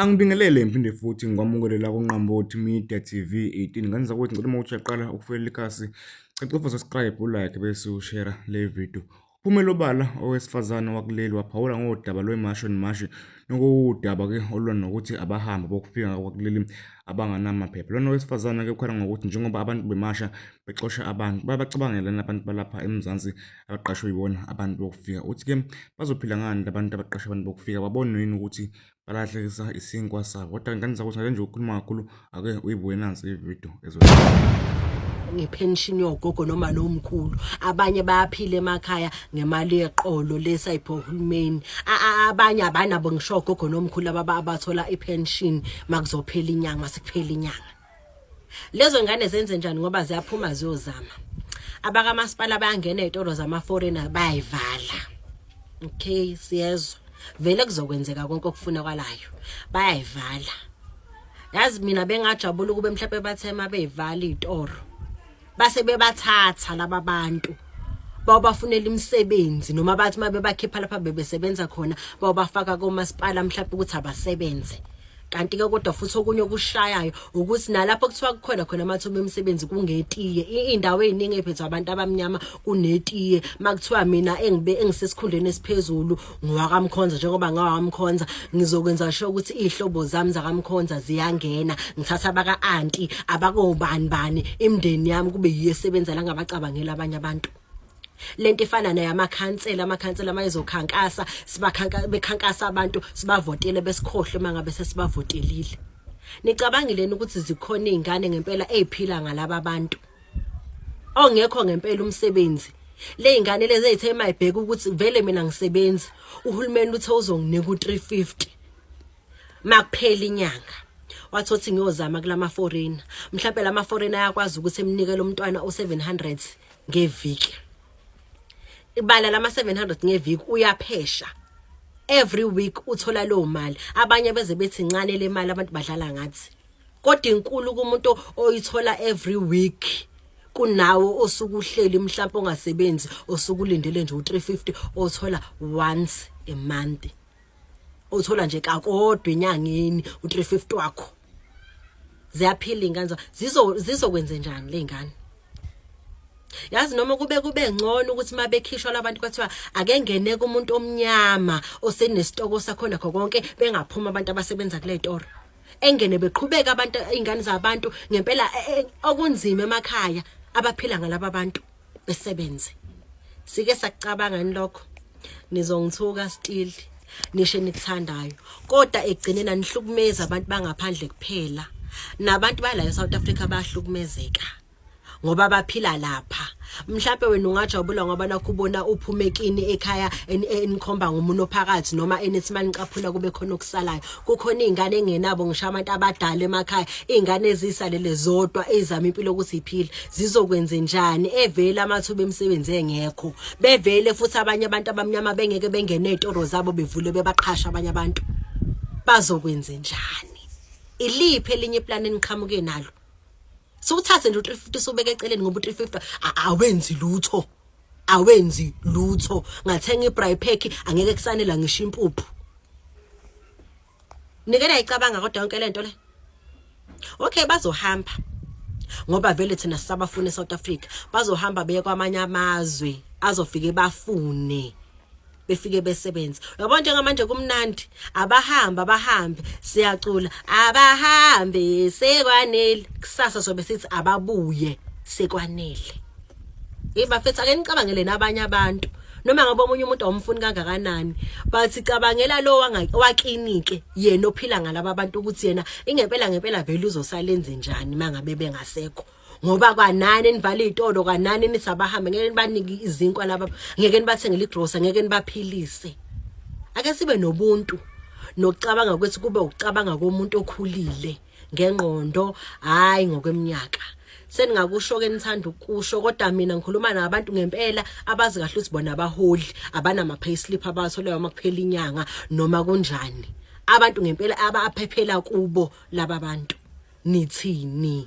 Angibingelele ngiphinde futhi ngikwamukele la kuNqambothi Media TV 18. Ngane zakwethu ngicela uma uthi uyaqala ukufikela ikhasi, cofa subscribe, ulike bese ushare le video. Uphumele obala owesifazane wakuleli waphawula ngodaba lweMashi on Mashi nokuwudaba-ke olulwa nokuthi abahambi bokufika kwakuleli abanganamaphepha. Lona owesifazane-ke ukhala ngokuthi njengoba abantu bemasha bexosha abantu bayabacabangela nabantu balapha eMzansi abaqashwe yibona abantu bokufika. Uthi-ke bazophila ngani labantu abaqashe abantu bokufika babone yini ukuthi balahlekisa isinkwa sabo kodwa ngane zakuthi ngale nje ukukhuluma kakhulu ake uyibuke nansi ividiyo ngepension yogogo noma nomkhulu. Abanye bayaphila emakhaya ngemali yeqolo lesayipho uhulumeni. Abanye abanabo ngisho ogogo nomkhulu ababa abathola ipension makuzophela inyanga, masekuphela inyanga. Lezo ngane zenze njani? Ngoba ziyaphuma ziyozama. Abakamasipala bayangena ezitolo zama-foreigner, bayayivala. Okay, siyezwa vele kuzokwenzeka konke okufuna kwalayo, bayayivala. Yazi mina bengajabula ukube mhlawumbe bathe uma beyivala iy'toro base bebathatha laba bantu bawubafunela imisebenzi, noma bathi uma bebakhipha lapha bebesebenza khona bawubafaka komasipala mhlawumbe ukuthi abasebenze. Kanti-ke kodwa futhi okunye okushayayo ukuthi nalapho kuthiwa kukhona khona amathuba emisebenzi kungetiye. Iy'ndawo ey'ningi ey'phethwe abantu abamnyama kunetiye. Uma kuthiwa mina engibe engisesikhundleni esiphezulu ngowakamkhonza, njengoba ngawakamkhonza ngizokwenza sure ukuthi iy'hlobo zami zakamkhonza ziyangena, ngithatha abaka-anti abakobani bani, imindeni yami kube yiyo esebenza la, ngabacabangela abanye abantu. Lento ifana neyamakhansela, amakhansela mayezokhankasa sibakhanka bekhankasa abantu sibavotele besikhohlwe mangabe sesibavotelile. Nicabangile ukuthi zikhona izingane ngempela eziphila ngalaba bantu ongekho ngempela umsebenzi? Le ingane lezi ezithe mayibheka ukuthi vele mina ngisebenzi, uhulumeni uthe uzonginika u350 makuphela inyanga, wathi othi ngiyozama kulama foreigner, mhlawumbe lama foreigner ayakwazi ukuthi emnike lo mntwana u700 ngeviki. Ibala lama 700 ngeviki, uyaphesha every week uthola leyo mali. Abanye beze bethi incane le mali, abantu badlala ngathi, kodwa inkulu kumuntu oyithola every week kunawo osuke uhleli mhlawumbe ongasebenzi, osuke ulindele nje u350 othola once a month, othola nje kakodwa enyangeni u350 wakho. Ziyaphila ingane, zizokwenze njani le ngane? Yazi noma kube ngcono ukuthi mabekhishwa labantu kwathiwa ake ngene kumuntu omnyama osenesitoko sakhona kho konke, bengaphuma abantu abasebenza kule toro, engene beqhubeka abantu, ingane zabantu ngempela okunzima emakhaya abaphila ngalaba bantu besebenze. Sike sakucabanga yini lokho? Nizongithuka still, nisho enikuthandayo, kodwa ekugcineni anihlukumezi abantu bangaphandle kuphela, nabantu bala eSouth Africa bayahlukumezeka ngoba baphila lapha. Mhlawumbe wena ungajabula ngoba nakho ubona uphume kini ekhaya enikhomba ngomuntu ophakathi noma enithi manicaphuna kube khona okusalayo. Kukhona iy'ngane engenabo ngisho abantu abadala emakhaya, iy'ngane ezisalele zodwa ezama impilo ukuthi iphile. Zizokwenze njani evele amathuba emisebenzi engekho, bevele futhi abanye abantu abamnyama bengeke bengene ey'toro zabo bevule bebaqhasha abanye abantu? Bazokwenze njani? Iliphi elinye iplani eniqhamuke nalo? Siwuthathe nje u350 siubeke eceleni, ngoba u350 awenzi lutho, awenzi lutho. Ngathenga ibraai pack, angeke kusanela ngisho impuphu. Nike nayicabanga kodwa yonke lento le? Okay, bazohamba ngoba vele thina sisabafuna eSouth Africa. Bazohamba beye kwamanye amazwe azofike bafune befike besebenze. Uyabona njengamanje kumnandi, abahambe, abahambe, siyacula abahambe sekwanele. Kusasa sobe sithi ababuye sekwanele. Hey bafethu, ake nicabangele nabanye abantu. Noma ngabe omunye umuntu awumfuni kangakanani, but cabangela lo wakinike yena ophila ngalaba abantu ukuthi yena ingempela ngempela vele uzosala enze njani mangabe bengasekho. Ngoba kwanani enivala iy'tolo, kwanani nithi abahambe, ngeke nibanike izinkwa laba, ngeke nibathengele igrosa, ngeke nibaphilise. Ake sibe nobuntu nokucabanga kwethu kube ukucabanga komuntu okhulile ngengqondo, hayi ngokweminyaka. Seningakusho-ke nithanda ukusho, kodwa mina ngikhuluma nabantu ngempela abazi kahle ukuthi bona abaholi abanama-payslip abawatholayo uma kuphela inyanga noma kunjani, abantu ngempela abaphephela kubo laba bantu. Nithini?